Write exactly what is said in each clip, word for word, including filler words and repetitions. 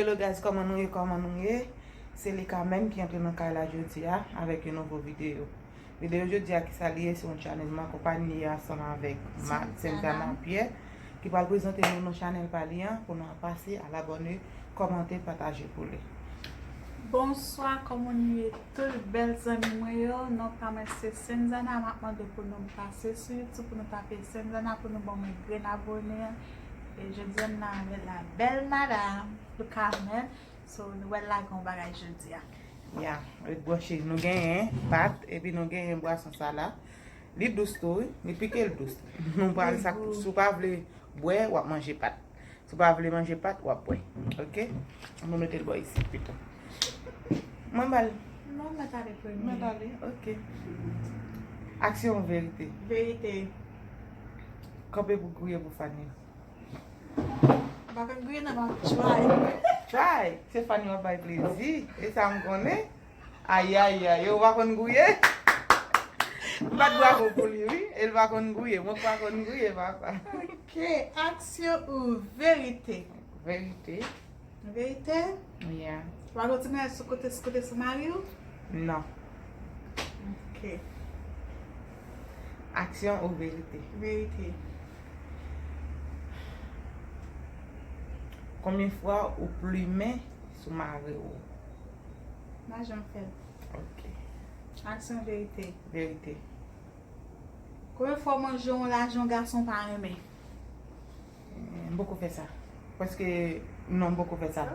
Hello guys, kòman nou ye, kòman nou ye? Se Lika menm ki antre nan kay la jodi a avèk yon nouvo videyo. Videyo jodi a, kisa li ye? Se yon challenge m akonpanye ansanm avèk Sentana Pierre, ki pral prezante nou nan chanèl pa li an, pou nou pase al abòne, kòmante, pataje pou li. Bonswa, kòman nou ye tout bèl zanmi mwen yo? Non pa mwen se Senzana, m ap mande pou nou pase sou YouTube pou nou tape Senzana pou nou ban mwen grenn abòne an. E jodi a m nan avèk la bèl madam Carmen. So nou wè l la gen yon bagay jodi a. Ya, ret branche. Nou genyen pat, epi nou genyen bwason sa la. Li dous tou, wi. Li pike l dous. Nou pral sa, si w pa vle bwè, w ap manje pat. Si w pa vle manje pat, w ap bwè. Oke? Ann nou mete l bò isit pito. Mwen ba l. Non, mèt ale premye. Mèt ale, oke. Aksyon ou verite? Verite. Kanpe pou gouye pou Fanny. M pa konn gouye non, m ap try. Try. Se Fanny w ap bay plezi. E sa m konnen. Ayayay, ou pa konn gouye? M bat bravo pou li, wi. E l pa konn gouye. Mwen k pa konn gouye, papa. Ok, aksyon ou verite? Verite. Verite? Yeah. Ou pa konn ti mennaj sou kote, sou kote sou mari w? Non. Ok. Aksyon ou verite? Verite. Konbyen fwa ou plimen sou mari w? M pa janm fè l. Ok. Aksyon verite? Verite. Konbyen fwa w manje yon lajan yon gason w pa renmen? M poko fè sa. Paske, non, m poko fè sa.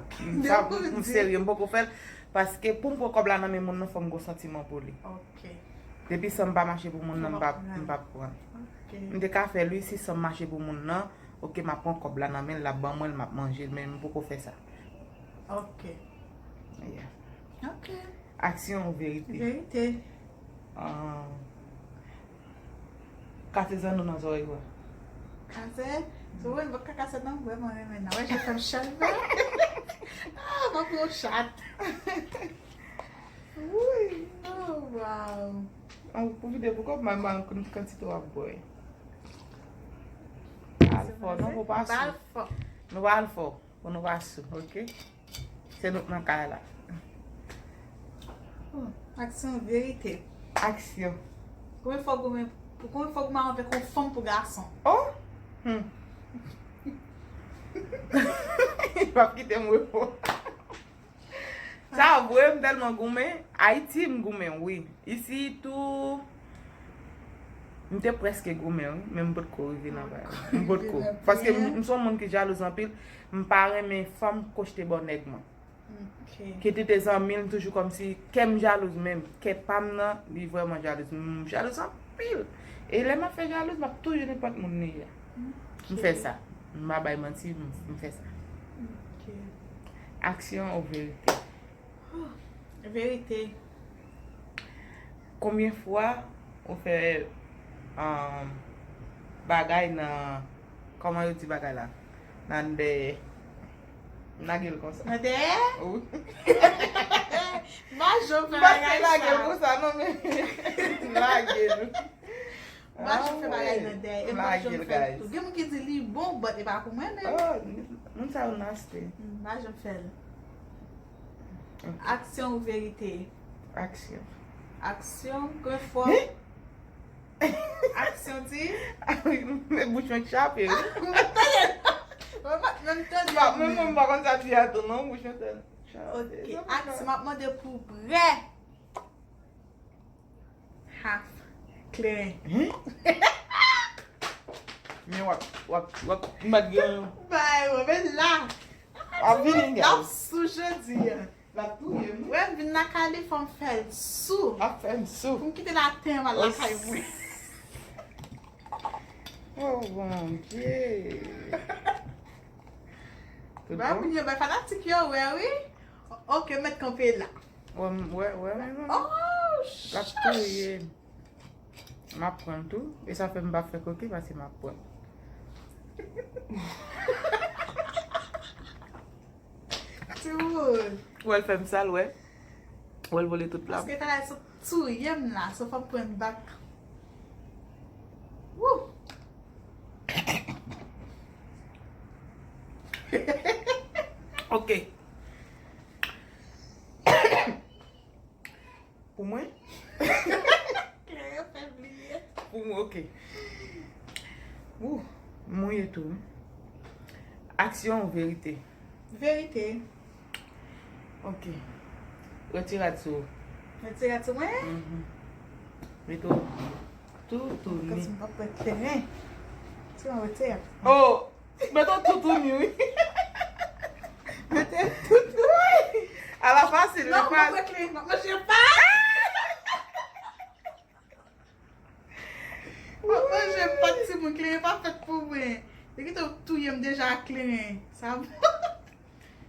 Sa, m serye, m poko fè l. Paske pou m pran kòb la nan men moun nan, fò m gon santiman pou li. Ok. Depi san m pa mache pou moun nan, m p ap, m p ap pran. Ok. M te ka fè l, wi, si san m mache pou moun nan, oke, m ap pran kòb la nan men l, l ap ban mwen l, m ap manje l, men m poko fè sa. Ok. Yeah. Ok. Aksyon ou verite? Verite. Ah. Kase zanno nan zòrèy ou a. Kase? Se vre, m pa ka kase non, m vrèman renmen nan. Wè, je fè m chalve. Ah, m ap pran yon chat. Wi. Oh, wow. An, pou vide pou kòb, mwen, mwen, kantite w ap bwè. Al fò, non, pou pa sou. Nou pa al fò. Pou nou pa sou, oke? Se nou k nan kay la. Oh, aksyon verite. Aksyon. Konbyen fwa w goumen, konbyen fwa w goumen avèk yon fanm pou gason? Oh! Hmm. Li p ap kite m repo. Sa vre, m tèlman goumen. Ayiti, m goumen, wi. Isi tou, m te prèske goumen, wi, men m potko rive nan bagay. M potko. Paske m, m se yon moun ki jalouz anpil. M pa renmen fanm kochte bò nèg mwen. Ki te te zanmi l, m toujou kòmsi kè m jalouz, men kè pa m nan, li vrèman jalouz. M jalouz anpil. E lè m ap fè jalouz, m ap toujou nenpòt moun li ye a. M fè sa. M pa bay manti, m, m fè sa. Aksyon ou verite? Verite. Konbyen fwa ou fè, um, bagay nan, kòman yo di bagay la? Nan dèyè. M lage l konsa. Nan dèyè? Wi. M pa janm fè bagay sa. M pa lage l konsa, non, men m lage l. M pa janm fè bagay nan dèyè. E m pa janm fè l tou. Gen moun ki di li bon, but e pa pou mwen menm. Moun sa yo naste. M pa janm fè l. Aksyon ou verite? Aksyon. Aksyon? Konbyen fwa? Aksyon di? Men bouch mwen k chape, wi. Mwen pa t menm tande. Men mwen m pa konn sa di a tou, non, bouch mwen tèl chape. Ok, aksyon, m ap mande pou brè. Half. Kleren. Men w ap, w ap, w ap, m pa t gen. Bay, mwen, men la. W ap vini, guys. L ap sou jodi a. L ap touye m. Wè, m vin lakay li, fò m fè l sou. L ap fè m sou. Pou m kite l atè, m al lakay mwen. Oh, Bondye. Ba moun yo, ba fanatik yo, wè, wi. Ok, m mèt kanpe la. Wè, wè, wè, wè. Oh, l ap touye m. M ap pran l tou. E sa fè m pa fè koke, paske m ap pran l. Timoun. Ou wè l fè m sal, wè. Ou wè l vole tout la. Paske talè sot touye m la, so fò m pran l bak. Wouh! Ok. Pou mwen? Kleren fè bliye. Pou mwen, ok. Ou, mouye tou. Aksyon ou verite? Verite. Ok. Retire rad sou ou. Retire rad sou mwen? Mhm. Mete w toutouni. Kòmsi m pa p wè kleren. Si mwen retire. Oh! Mete w toutouni, wi. Mete toutouni. Ala fasil, non, mwen pa p wè kleren, m ap manje pa. Mwen manje pa timoun, kleren pa fèt pou mwen. Yo gentan touye m deja ak kleren. Sa bon.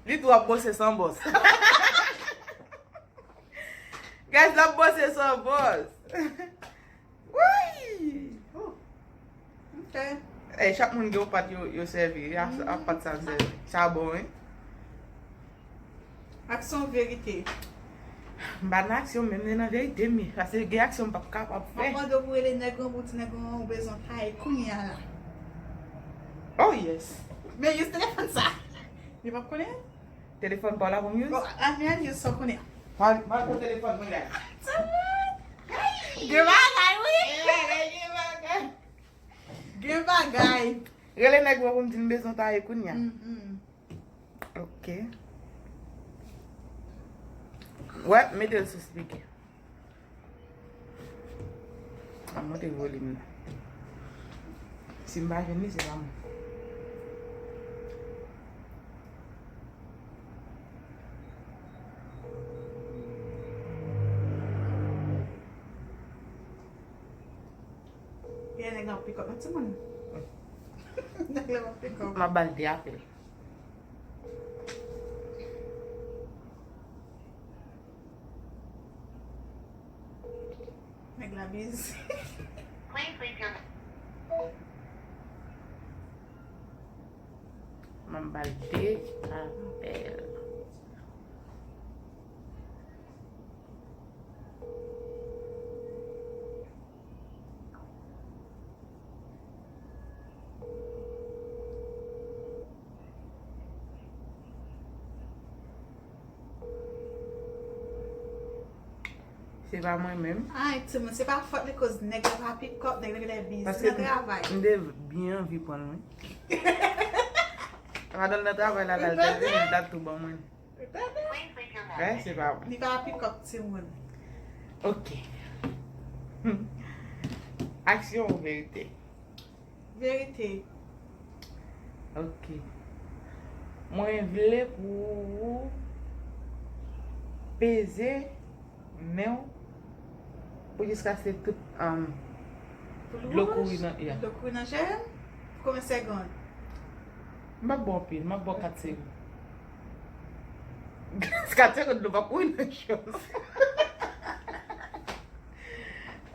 Li tou ap bwose san bwòs. Guys, l ap bwose san bwòs. Wouyy! Oh. Ok. Ey, chak moun gen yon pat yo, yo sèvi. A, a pat sa l sèvi. Sa bon, wi. Aksyon verite? M pa nan aksyon, menm nan verite m ye. Paske gen aksyon m p ap kapab fè. M ap mande w pou rele nèg lan, pou di nèg lan ou bezwen taye kounye a la. Oh yes. Men use telefòn sa. Li p ap konnen? Telefòn pa w la pou m use? Bon, a, men al use sa w konnen. Mal, mal pou telefòn mwen la. Gen bagay, wi. Gen bagay, gen bagay. Gen bagay. Rele nèg lan pou m di m bezwen taye kounye a. Mhm. Ok. Wè, mete l sou speaker. A, monte volim nan. Si m pa jwenn li, se pa mwen. Gen nèg la ap pikòp nan timoun. Nèg la ap pikòp. M ap ba l de apèl. Nèg la bizi. M ap ba l de apèl. Se pa mwen menm. Ay, timoun, se pa fòt li koz nèg la pa pikòp, nèg la genlè bizi nan travay. Paske m te byen anvi pran l, wi. Pandan l nan travay la, la, l te vini, l t ap tou ban mwen. Ou tande? Wi, se pa mwen. Li pa pikòp timoun. Ok. Aksyon ou verite? Verite. Ok. Mwen vle pou ou peze men w pou jiskaske tout, um, dlo kouri nan, yeah. Dlo kouri nan je m? Pou konbyen segonn? M p ap ba w anpil, m ap ba w kat segonn. Kat segonn dlo p ap kouri nan je w.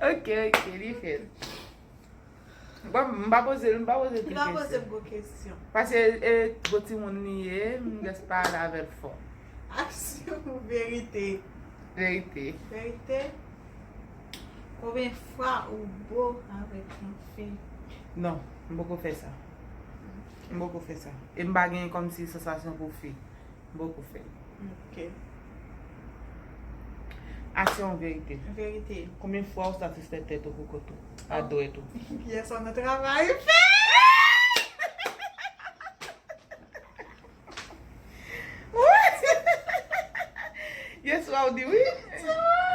Ok, ok, li fèt. Bon, m pa poze, m pa poze tout kesyon. Li pa poze m gwo kesyon. Paske, e, gwo timoun li ye, m just pale avè l fò. Aksyon ou verite? Verite. Verite? Konbyen fwa ou bo avèk yon fi? Non, m poko fè sa. M poko fè sa. E m pa gen kòmsi sansasyon pou fi. Bokou fè. Ok. Aksyon ou verite? Verite. Konbyen fwa ou satisfè tèt ou pou kot ou? A dwèt ou? Yè swa nan travay. Yè swa ou di wi.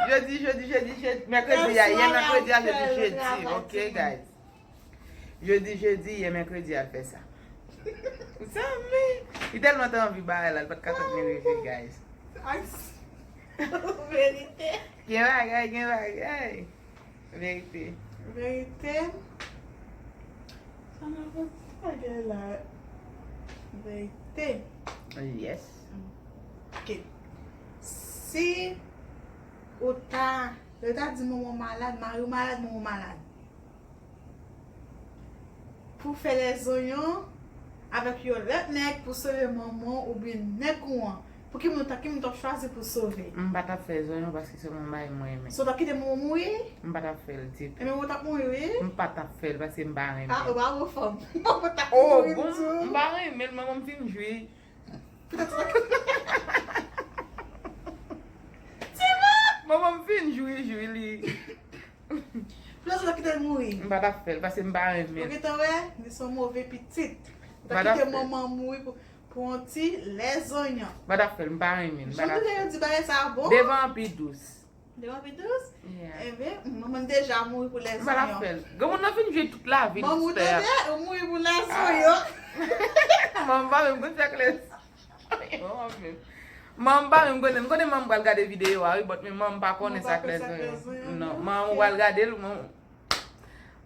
Jodi, jodi, jedi, jedi, mèkredi, yè, yè mèkredi a, jodi, jedi. Ok, guys. Jodi, jedi, yè mèkredi al fè sa. Zanmi! Li tèlman te anvi bagay la, li pa t ka tann li rive, guys. Verite. Gen bagay, gen bagay. Verite. Verite. Sa nan fè ti bagay la. Verite. Yes. Ok. Si ou ta, yo ta di manman w malad, mari w malad, manman w malad. Pou fè lèzonyon avèk yon lòt nèg pou sove manman w oubyen nèg ou an. Pou ki moun, ki moun t ap chwazi pou sove? M pa t ap fè zonyon paske se yon bagay mwen renmen. So w t ap kite manman w mouri? M pa t ap fè l ditou. Ebyen ou t ap mouri wi. M pa t ap fè l paske m pa renmen. Ah, ou pa bon fanm. Manman w t ap mouri tou. Oh, bon, m pa renmen l, manman m fin jwi. Manman m fin jwi. Kite l mouri. M pa t ap fè l, paske m pa renmen l. Ou gentan wè, li se yon move pitit. Ou ta kite manman mouri pou, pou yon ti lèzonyon. M pa t ap fè l, m pa renmen l, m pa t ap fè l. Jan yo di bagay sa bon. Devan an pi dous. Devan pi dous? Yeah. Enben, manman deja mouri pou lèzonyon. M pa t ap fè l. Granmoun nan fin jwe tout lavi l. Manman ou tande, ou mouri pou lèzonyon. Manman pa menm konn sa k lèzonyon. Manman menm. Manman pa menm konnen. M konnen manman pral gade videyo a, wi, but men manman pa konnen sa k lèzonyon. Non, manman pral gade l, manman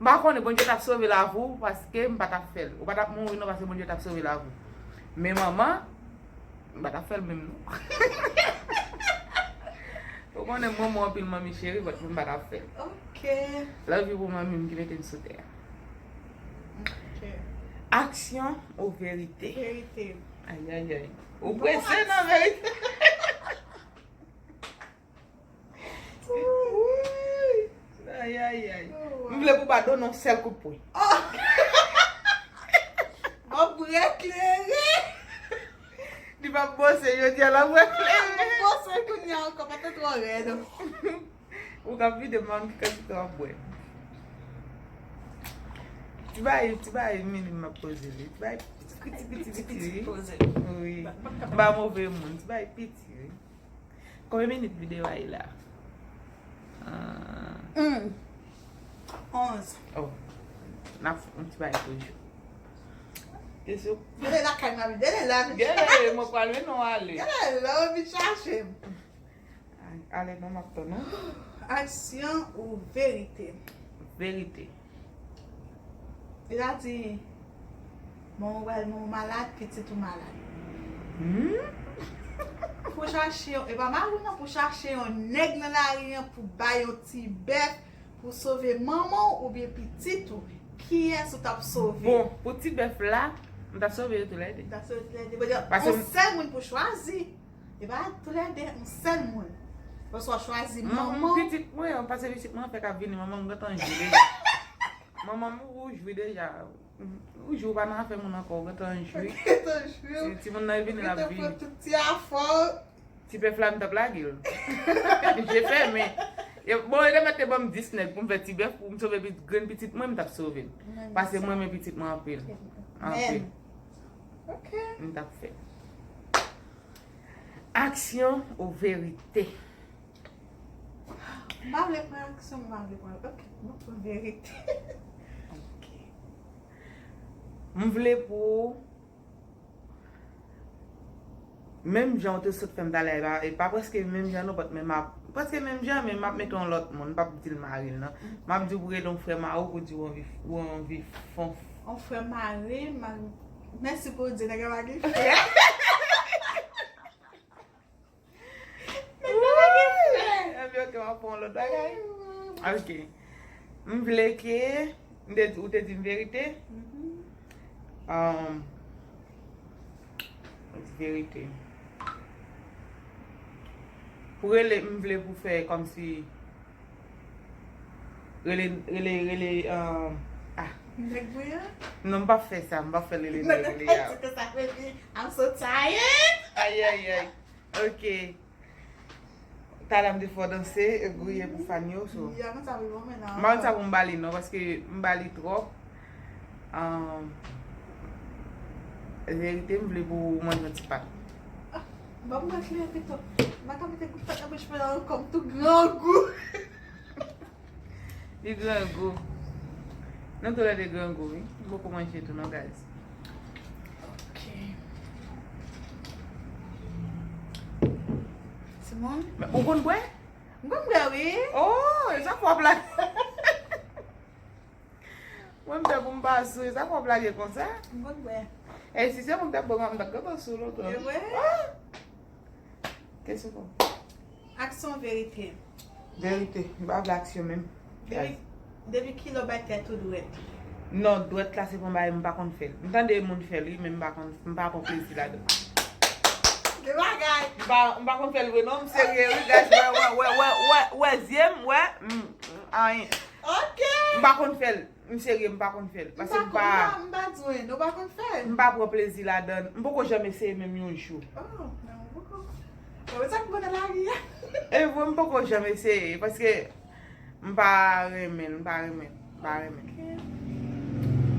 M pa konnen, Bondye t ap sove lavi w paske m pa t ap fè l. Ou pa t ap mouri non paske Bondye t ap sove lavi w. Men manman, m pa t ap fè l menm non. Ou konnen m renmen w anpil manmi cheri, but m pa t ap fè l. Ok. Love you pou manmi m ki mete m sou tè a. Ok. Aksyon ou verite? Verite. Ayayay. Ou prese nan verite. Woy! Ayayay. M vle pou Bado nan sèl kout pwen. M ap reklere. Li p ap bose jodi a, l ap reklere. M ap bose kounye a ankò, pa t twò rèd. Ou k ap vide m ki kantite w ap bwè. Ti bay, ti bay minim m ap poze li. Ti bay piti, piti, piti, piti, wi. Wi. M pa move moun, ti bay piti, wi. Konbyen minit videyo a ye la? Ah. Hmm. Onz. Oh. N ap fè yon ti bagay toujou. Kesyon. Gade lakay mami, gade la. Gade, mwen pral mennen w ale. Gade la, ou vin chache m. Ale non, m ap tann ou. Aksyon ou verite? Verite. Li ta di, manman w pral, manman w malad, pitit ou malad. Hmm? Pou chache yon, e pa mari w non, pou chache yon nèg nan lari an, pou bay yon ti bèf, pou sove manman w oubyen pitit ou. Kiyès ou t ap sove? Bon, pou ti bèf la, m t ap sove yo toulède. M t ap sove toulède. Paske yon sèl moun pou chwazi. E pa toulède, yon sèl moun. Oswa chwazi manman. Pitit mwen, paske pitit mwen fèk ap vini, manman m gentan jwi deja. Manman m ou jwi deja. Ou jwi, ou pa nan afè moun ankò, ou gentan jwi. Ou gentan jwi. Si timoun nan vini, l ap vini. Ou gentan pran tout ti afè w. Ti bèf la, m t ap lage l. Je fèmen. Bon, e te mèt te ban m dis nèg pou m fè ti bèf, pou m sove grenn pitit mwen, m t ap sove l. Paske mwen renmen pitit mwen anpil. Anpil. Ok. M t ap fè. Aksyon ou verite? M pa vle pran aksyon, m pa vle pran. Ok, mwen pran verite. Ok. M vle pou menm jan ou te sot fè m talè a, e pa, e pa prèske menm jan non, but men m ap, prèske menm jan, men m ap mete yon lòt moun, m p ap di l mari l non. M ap di w pou rele yon frè mari w, pou di w anvi, ou anvi fon. Yon frè mari, mèsi Bondye, nèg la pa gen frè. Nèg la pa gen frè. Ebyen, ok, m ap pran yon lòt bagay. Ok. M vle ke, m te, ou te di m verite? Mhm. Um, verite. Pou rele, m vle pou fè kòmsi rele, rele, rele, um, ah. Nèg mwen an? Non, m p ap fè sa, m p ap fè rele nèg, rele a. Nèg mwen an, I'm so tired. Ay, ay, ay. Ok. Talè m te fè w danse, e griye pou fan yo, so. M pa konn sa pou m ba li non, paske m ba li twòp. Um, verite, m vle pou w manje yon ti pat. Ah, ban m manje pito. M pa ka mete gout pat nan bouch mwen ankò, m tou grangou. Li grangou. Nou toulède grangou, wi. M poko manje tou non, guys. Ok. Simon? Men ou konn bwè? M konn bwè, wi. Oh, e sa fè w ap lage. Mwen, m pè pou m pa sou, e sa fè w ap lage konsa? M konn bwè. E si se mwen k t ap bwè, m t ap gentan sou lontan. E vre? Ah! Kesyon pou. Aksyon, verite? Verite. M pa vle aksyon menm. Depi, depi kilè w bay tèt ou dwèt? Non, dwèt la se pa yon bagay m pa konn fè l. M tande moun fè l, wi, men m pa konn, m pa pran plezi ladan. De bagay. M pa, m pa konn fè l vre, non, m serye, wi, guys, wè, wè, wè, wè, wè, wè, zye m, wè, m, m, anyen. Ok. M pa konn fè l. M serye, m pa konn fè l. Paske m pa, m pa, m pa di w, non, m pa konn fè l. M pa pran plezi ladan l. M poko janm eseye menm yon jou. Oh, non, m poko. Bon, sa k bon nan lavi a. E vre, m poko janm eseye, paske M pa renmen l, m pa renmen l, m pa renmen l.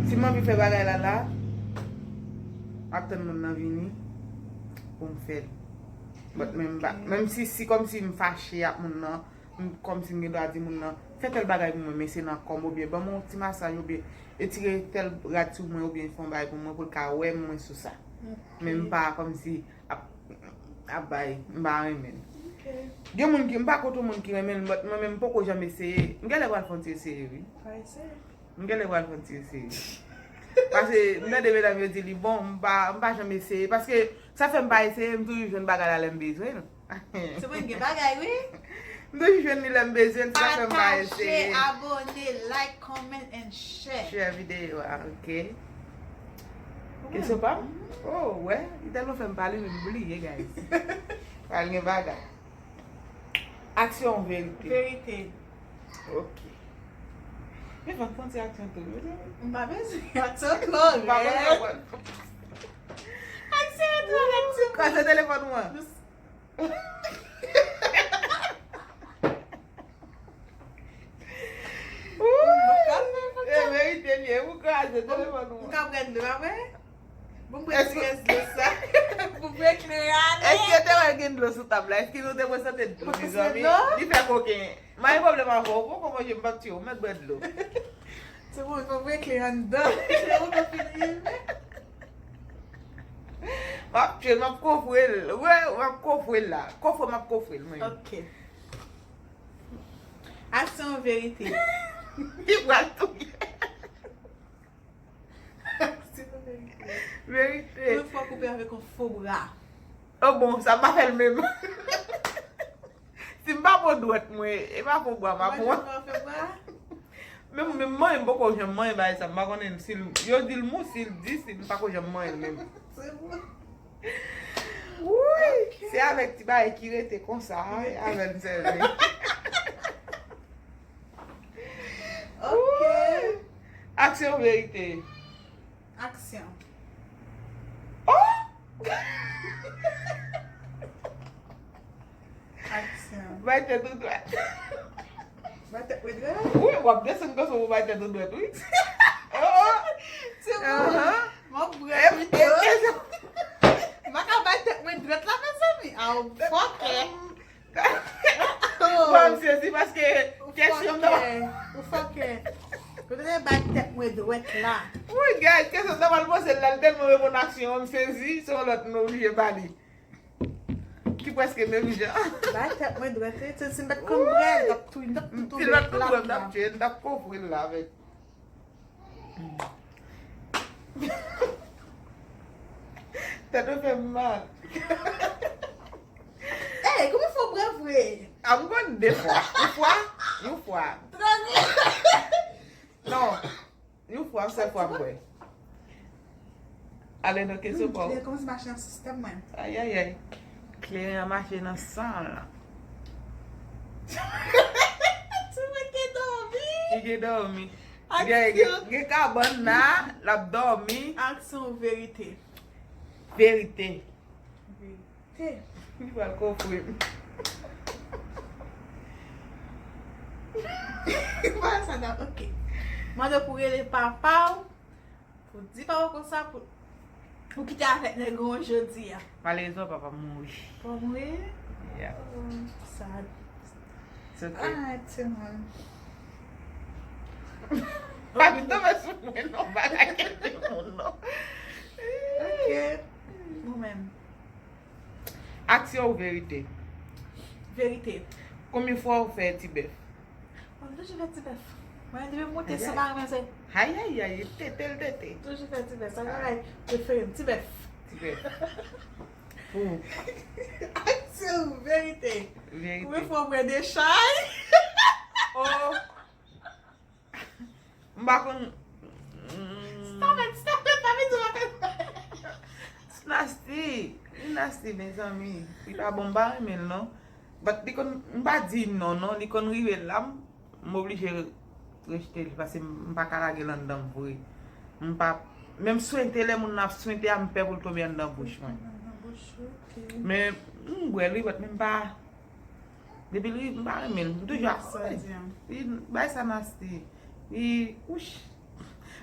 Si m anvi fè bagay la la, m ap tann moun nan vini pou m fè l. But men m pa, menm si, si kòmsi m fache ak moun nan, m, kòmsi m gen dwa di moun nan, fè tèl bagay pou mwen, men se nan kò m, oubyen ban m yon ti masaj, oubyen etire tèl rad sou mwen, oubyen fè yon bagay pou mwen, pou l ka wè mwen sou sa. Men m pa kòmsi ap, ap bay, m pa renmen l. Gen moun ki, m pa kont yon moun ki renmen l, but mwen menm m poko janm eseye. M genlè pral fè yon ti eseye, wi. M genlè pral fè yon ti eseye. Paske m tande medam yo di li bon, m pa, m pa janm eseye. Paske sa fè m pa eseye, m toujou jwenn bagay la lè m bezwen l. Se mwen gen bagay, wi. M toujou jwenn li lè m bezwen l, sa fè m pa eseye. Pataje, abone, like, comment and share. Share videyo a, ok. Kesyon pa m? Oh, wè, li tèlman fè m pale, men m bliye, guys. Pral gen bagay. Aksyon ou verite? Verite. Ok. Men fòk pran ti aksyon tou, wi. M pa bezwen aksyon twò rèd. M pa bezwen pran. Aksyon twò rèd, ti. Kraze telefòn ou an. E verite l ye, ou kraze telefòn ou an. M ka pran dlo, pa vre? Bon, m pran ti rès dlo sa. Pou m eklere ale. Èske te wè gen dlo sou tab la? Èske nou te pran sante dlo, mezanmi? Li fè koken. M pa gen pwoblèm avè w. Poko manje, m p ap tiye w. Mèt bwè dlo. Se bon, fò m eklere anndan. Se bon, fò fini. M ap tiye l, m ap kofre l. Wè, m ap kofre l la. Kofre, m ap kofre l, mwen. Ok. Aksyon ou verite? Li pral touye. Aksyon ou verite? Verite. Mwen fò koupe avèk yon fo bra. Oh bon, sa m pa fè l menm. Si m pa pran dwèt mwen, e pa fo bra m ap pran. Mwen fè bra. Menm, menm manyen m poko janm manyen bagay sa, m pa konnen si l, yo di l mou, si l di, si m pako janm manyen l menm. Se bon. Wouyy! Se avèk ti bagay ki rete konsa, e avè l m sèvi. Ok. Aksyon ou verite? Aksyon. Oh! Aksyon. Bay tèt ou dwèt. Bay tèt mwen dwèt? Wi, w ap desann konsa pou bay tèt ou dwèt, wi. Oh, oh. Se bon. M ap bwè pito. M pa ka bay tèt mwen dwèt la, mezanmi. Aw, fòkè. Bon, m sezi paske kesyon nan. Ou fòkè. Ou te bay tèt mwen dwèt la. Wi, guys, kesyon nan pral poze l la, l tèlman reponn aksyon an, m sezi, se yon lòt m oblije ba li. Ki prèske menm jan. Bay tèt mwen dwèt, wi. Se si m pa t konn bwè, l t ap tou, l t ap tou tonbe plat la. Si l pa t tou bwè, m t ap tiye l, m t ap kofre l la avèk. Tèt ou fè m mal. Ey, kòman fò bwè vre? A, m konn de fwa. Yon fwa? Yon fwa. Trè byen. Non. Yon fwa, yon sèl fwa m bwè. Ale nan kesyon pa w. Kleren kòmanse mache nan sistèm mwen. Ayayay. Kleren an mache nan san l. Ti mwen gen dòmi. Li gen dòmi. Gen, gen, gen kabann la, l ap dòmi. Aksyon ou verite? Verite. Verite. Li pral kofre m. Mwen sa nan, ok. Mande w pou rele papa w, pou di papa w konsa, pou ou kite avèk nèg ou an jodi a. Malerezman, papa m mouri. Papa w mouri? Yeah. Oh, sad. It's ok. Alright, timoun. Pa vin tonbe sou mwen non, pa lage timoun non. Ok. Ou menm? Aksyon ou verite? Verite. Konbyen fwa ou fè ti bèf? Mwen toujou fè ti bèf. Mwen depi m moute sou mari mwen se. Ayayay, tete l tete. Toujou fè ti bèf. Sa se bagay prefere m, ti bèf. Ti bèf. Pou. Aksyon ou verite? Verite. Konbyen fwa ou bwè dechay? Oh. M pa konn. Stop it, stop it, pa vin di m apèl. Nasty, li nasty, mezanmi. Li pa bon, m pa renmen l non. But li konn, m pa di non, non, li konn rive la, m, m oblije rejte li, paske m, m pa ka lage l anndan m vre. M pa, menm swente, lè moun nan ap swente a, m pè pou l tonbe anndan bouch mwen. Anndan bouch ou, ok. Men, m bwè l wi, but men m pa, Depi l ri, m pa renmen l. M toujou ap, li bay sa nasty. Li, wouch.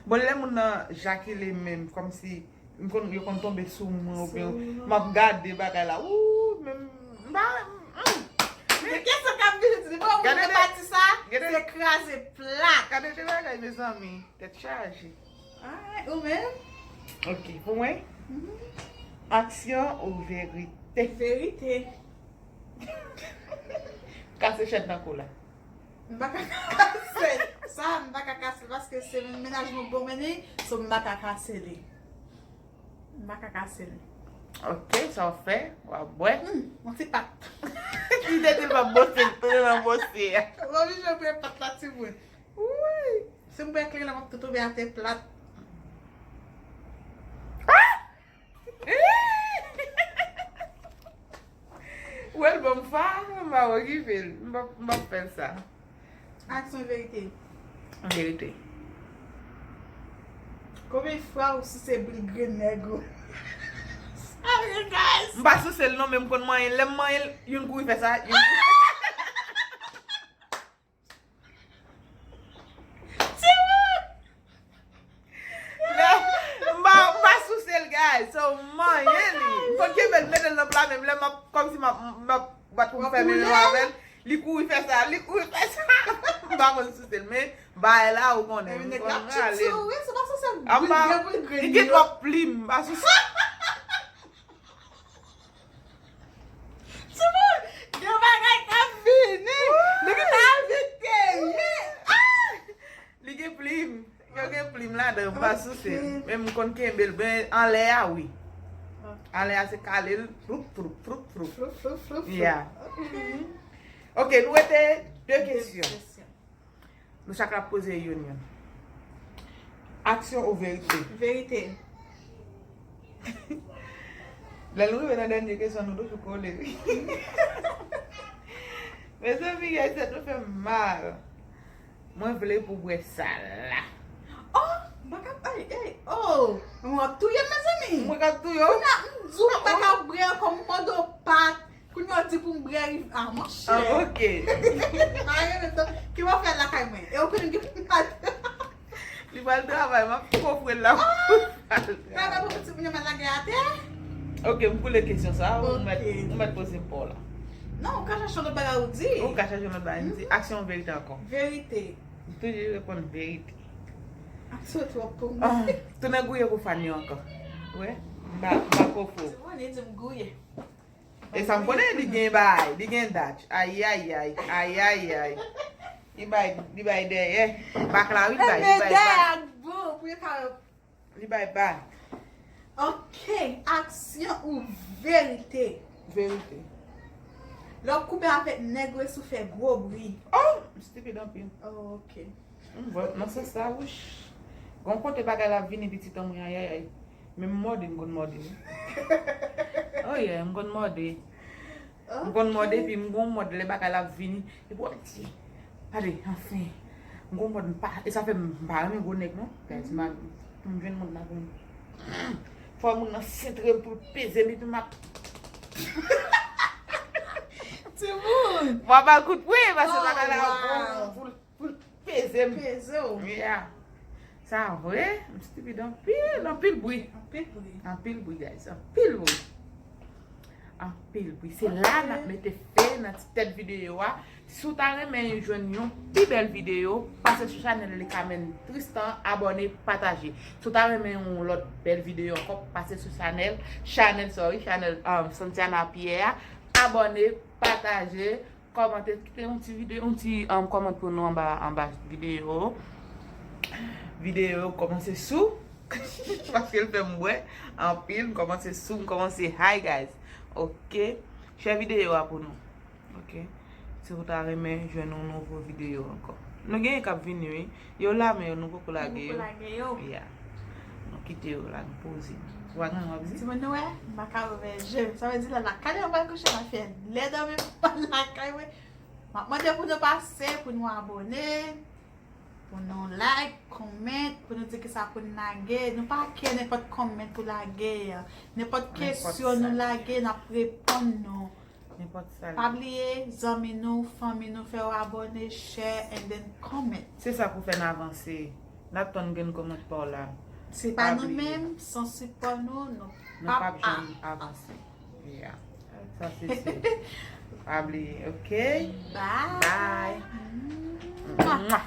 Bon, lè moun nan jakile menm, kòmsi m konn, yo konn tonbe sou mwen, oubyen m ap gade bagay la. Wou, menm, m pa, mm. Men kesyon k ap vini, di, bon, mwen pati sa, se kraze plat. Gade de bagay, mezanmi. Tèt chaje. Alright, ou menm? Ok, pou mwen, aksyon ou verite? Verite. Kase chèn nan kou la. M pa ka kase. Sa, m pa ka kase l paske se mennaj mwen k ban mwen li, so m pa ka kase li. M pa ka kase li. Ok, sa w fè? W ap bwè? Hmm, yon ti pat. Li te di l p ap bwè, l tounen nan bwè a. Mwen oblije bwè pat la, timoun. Wouyy! Si m bwè kleren la, m ap tou tonbe atè plat. Ou wè l ban m fa, m pa okipe l. M p ap, m p ap fè l sa. Aksyon verite? Verite. Konbyen fwa ou souse boul grenn nèg ou? Sorry, guys. M pa souse l non, men m konn manyen l. Lè m manyen l, youn kouri fè sa, youn kouri. Timoun! Lè, m pa, m pa souse l, guys. So, m manyen li. M konn kenbe l, mete l nan pla, men lè m ap, kòmsi m ap, m ap bat pou m fèmen men avè l, li kouri fè sa, li kouri fè sa. M pa konn souse l, men bay la, ou konnen, m konn rale l. Li gen twòp plim, m pa souse l. Timoun, gen bagay k ap vini. Look at how big they ye. Ah! Li gen plim. Yo gen plim ladan, m pa souse l. Men m konn kenbe l. Ben, anlè a, wi. Anlè a, se kale l. Floup, floup, floup, floup. Floup, floup, floup, floup. Yeah. Ok. Ok, nou rete de kesyon. Nou chak ap poze youn youn. Aksyon ou verite? Verite. Lè nou rive nan dènye kesyon, nou toujou kole. Mezanmi, guys, tèt nou fè m mal. Mwen vle pou bwè sa la. Oh, m pa ka, ay, ay, oh. Mwen ap touye m, mezanmi. Mwen k ap touye w. Kounye a, m di w m pa ka bwè ankò, m mande w pat. Kounye a w di pou m bwè rive. Ah, monchè. Ah, ok. Pa gen menm tan. Ki w ap fè lakay mwen? E w konnen gen pou m al. Li pral travay, m ap kofre l la pou l al travay. Travay pou pitit mwen yo met lage atè? Ok, m koule kesyon sa a, ou mèt, ou mèt poze m pa w la. Non, ou ka chache yon lòt bagay ou di. Ou ka chache yon lòt bagay, m di. Aksyon ou verite ankò? Verite. M toujou reponn verite. Aksyon twòp pou mwen. Ah, tounen gouye pou fan yo ankò. Wè, m pa, m pa kofre w. Se mwen li di m gouye. E sa m konnen, li gen bay, li gen dat. Ayayay, ayayay. Li bay, li bay dèyè. Bak la, wi, li bay, li bay bak. Li bay bak. Ok, aksyon ou verite? Verite. Lè w koupe avèk nèg ou, e si w fè gwo bri? Oh, m stipid anpil. Oh, ok. M vòt nan sans sa, wouch. Gon kote bagay la vini pitit an mwen, ayayay. Men m mòde, m konn mòde. Oh yeah, m konn mòde. M konn mòde, epi m gon mòd lè bagay la ap vini. Epi w ap di, gade, anfen. M gon mòd m pa, e sa fè m pa renmen gwo nèg non. Guys, m, m jwenn moun la pou m. Fò moun nan sentre m pou l peze m, epi m ap. Timoun! M ap ba l kout pwen, paske bagay la ap bon pou l Pou l peze m. Peze w. Yeah. Sa vre, m stipid anpil, anpil bri. Anpil bri. Anpil bri, guys. Anpil bri. Anpil bri. Se la n ap mete fen nan ti tèt videyo a. Si w ta renmen jwenn yon pi bèl videyo, pase sou chanèl Lekamen Tristan, abòne, pataje. Si w ta renmen yon lòt bèl videyo ankò, pase sou chanèl, chanèl, sorry, chanèl, um, Santiana Pierre a. Abòne, pataje. Kòmante, kite yon ti videyo, yon ti, um, kòmant pou nou anba, anba videyo. Videyo kòmanse sou. Paske l fè m bwè anpil, m kòmanse sou, m kòmanse high, guys. Ok. Share videyo a pou nou. Ok. Si w ta renmen jwenn yon nouvo videyo ankò. Nou genyen k ap vini, wi. Yo la, men yo nou poko lage yo. Nou poko lage yo. Yeah. Nou kite yo la, nou poze. Ou pa gen anyen w ap di? Timoun nou wè, m pa ka ouvè je m. Sa vle di la, lakay mwen pral kouche, m ap fè lè dòmi m pa lakay mwen. M ap mande pou nou pase, pou nou abòne, pou nou like, comment, pou nou di kisa pou n lage. Nou pa care nenpòt comment ou lage, nenpòt kesyon nou lage, n ap reponn nou. Nenpòt sa l Pa ye. Bliye zanmi nou, fanmi nou, fè yo abòne, share and then comment. Se sa pou fè n avanse. N ap tann grenn kòmantè pa w la. Se pa Pa nou bliye. Menm, san sipò nou, nou Nou p ap janm avanse. Yeah. Sa se si. Pa bliye, ok? Bye. Bye. Mwah. Mwah.